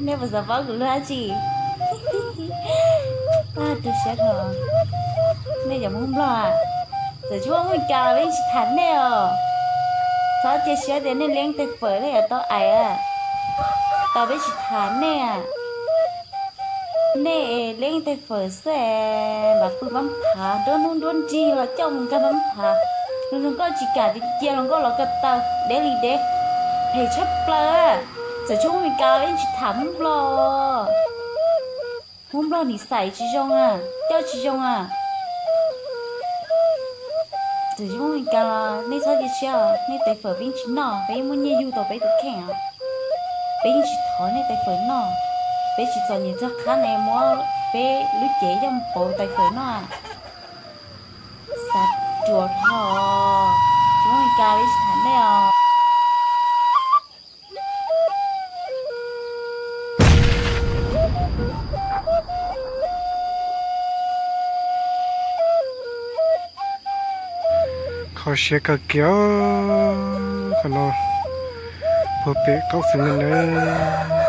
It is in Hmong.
Nej puas xav paub kuv lub dab tsi? Tus siab kho, nej cov Hmoob Nplog, txawm tsis muaj Meskas los peb yeej tsis tham nej os. Txhob cia siab tias nej liab tej fawm nej yuav tau ais, tau peb tsis tham nej. Nej liab tej fawm xwb, mam pw pab phav, nruab hnub nruab nrig los coj mus nkag pab phav. Hluas nkauj tsis kam tias cia hluas nkauj los ko taw deb li deb, phem tshaj plaws. Txawm tsis muaj Meskas los peb yeej tsis tham Hmoob Nplog. Hmoob Nplog nim xais tsis zoo a, coj tsis zoo a. Txawm tsis muaj Meskas los nej txhob cia siab, nej tais fawm peb yeej tsis noj, peb yeej muaj nyiaj yug tau peb tus kheej os. Peb yeej tsis thov nej tais fawm noj, peb tsis txom nyem txog qhab nej muab peb lub cev coj mus pauv tais fawm noj. Xav ruam dhau, tsis muaj Meskas peb tsis tham nej os. Kho siab kawg kiag, qhov no puag pem qaub xwb ne nawb.